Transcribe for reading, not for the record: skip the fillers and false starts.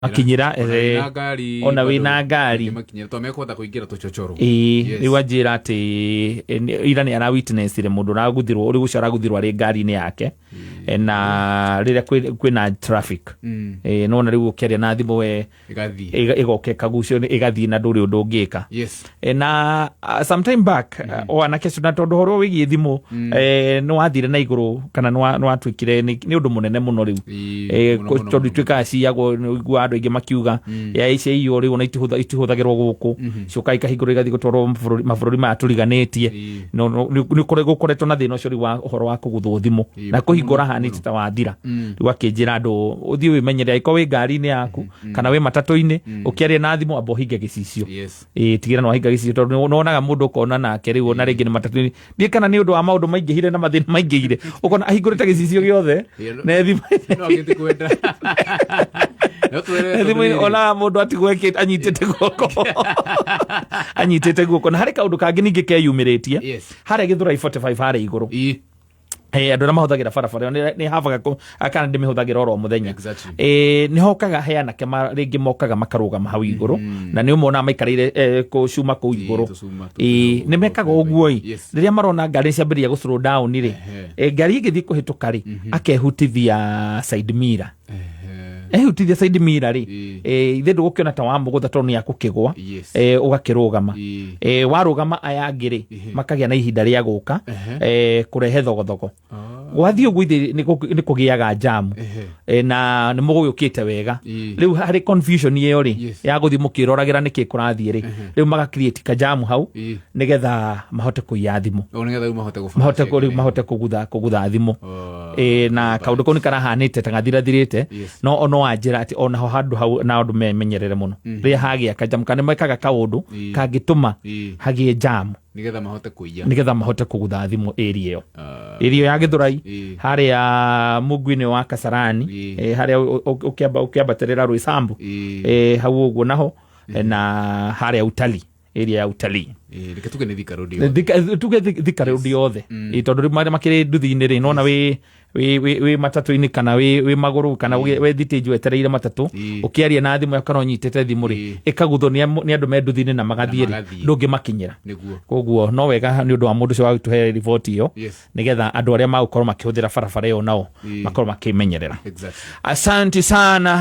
Makinyĩra. Ona wĩna ngari. Ona wĩna ngari. Makinyĩra to mekũhota kũingĩra tũchochoro. Ĩĩ. Yes. Rĩu anjĩra atĩ ira nĩ ara witnessire mũndũ ũraguthirwo, ũrĩ ũcio araguthirwo arĩ ngari-inĩ yake na rĩrĩa kwĩna traffic. Nona rĩu ũkĩaria na thimũ we Ĩgathiĩ. Ĩgoka ĩkagucio, ĩgathiĩ na ndũrĩ ũndũ ũngĩka. Na sometime back o anake acio, na tondũ ũhoro wĩgiĩ thimũ nĩ wathire na igũrũ kana nĩ watuĩkire nĩ ũndũ mũnene mũno rĩu. Mũno, mũno, tondũ mũno. ituĩkaga ciyagwo, nĩũiguaga andũ aingĩ makiuga ya ciaiywo rĩu ona itihũthagĩrwo gũkũ, ciũkaga ikahingũrwo igathiĩ gũtwarwo mabũrũri maya tũriganĩtie. No nĩ gũkoretwo na thĩna ũcio rĩu wa ũhoro wa kũguthwo thimũ na kũhingũra hanĩte ta wathira. Rĩu akĩnjĩra andũ ũthiĩ wĩmenyere, angĩkorwo wĩ ngari-inĩ yaku kana wĩ matatũ-inĩ ũkĩaria na thimũ, amba ũhinge gĩcicio. Ĩĩ, tigĩra nĩ wahinga gĩcicio, tondũ nĩ wonaga mũndũ ũkona nake rĩu ona rĩngĩ nĩ matatũ-inĩ, ndiĩ kana nĩ ũndũ wa maũndũ maingĩhire na mathĩna maingĩhire, ũkona ahingũrĩte gĩcicio gĩothe na thimũ No angĩti kwenda no twĩre thimũ tondũ rĩrĩ, ona mũndũ atigwo anyitĩte guoko. Na harĩ kaũndũ kangĩ ningĩ keyumĩrĩtie harĩa Gĩthũrai 45 harĩa igũrũ. Andũ arĩa mahũthagĩra barabara ĩyo nĩ habaga kana ndĩmĩhũthagĩra oro mũthenya. Nĩ hokaga he anake rĩngĩ mokaga makarũgama hau igũrũ na nĩ ũmonaga maikarĩire kũcuma kũu igũrũ. Tũcuma Nĩ mekaga ũguo ĩ rĩrĩa marona ngari ciambĩrĩria gũ slow down rĩ, ngari ĩgĩthiĩ kũhĩtũka rĩ, akehutithia side mirror. Ehutithia side mirror rĩ, ithe ndũgũkĩona ta wamũgũtha tondũ nĩ akũkĩgwa. Ũgakĩrũgama. Warũgama, aya angĩ rĩ makagĩa na ihinda rĩa gũka kũrehe thogothogo. Gwathiĩ ũguo ithe nĩ kũgĩaga jamu. Na nĩ mũgũgĩũkĩte wega. Rĩu harĩ confusion ĩyo rĩ ya gũthiĩ mũkĩroragĩra nĩkĩ kũrathiĩ rĩ, rĩu maga create kajamu hau nĩgetha mahote kũiya thimũ. O nĩgetha rĩu mahote gũbanga Mahote rĩu ciake. mahote kũgutha thimũ. Oh, Na kaũndũ kau nĩ karahanĩte ta gathirathirĩte. No no wanjĩra atĩ onaho handũ hau na andũ memenyerere mũno rĩrĩa hagĩa kajamu, kana mekaga kaũndũ kangĩtũma hagĩe jamu nĩgetha mahote kũiya. Nĩgetha mahote kũgutha thimũ area ĩyo. Area ĩyo ya Gĩthũrai harĩa mungu-inĩ wa Kasarani, harĩa ũkĩambatĩrĩra Roysambu, hau ũguo naho, na harĩa utalii, area ya utalii. Reke tuge nĩ Thika Road yothe. Tuge Thika Road yothe. Tondũ rĩu marĩa makĩrĩ nduthi-inĩ rĩ, nona wĩ matatũ-inĩ kana wĩ magũrũ kana wĩ thitĩnji wetereire matatũ, ũkĩaria na thimũ kana ũnyitĩte thimũ rĩ, ĩkaguthwo nĩ andũ me nduthi-inĩ na magathiĩ rĩ, magathiĩ. Ndũngĩmakinyĩra. Nĩguo. Koguo no wega nĩ ũndũ wa mũndũ ũcio wa gũtũhe riboti ĩyo nĩgetha andũ arĩa magũkorwo makĩhũthĩra barabara ĩyo nao makorwo makĩmenyerera. Asante sana.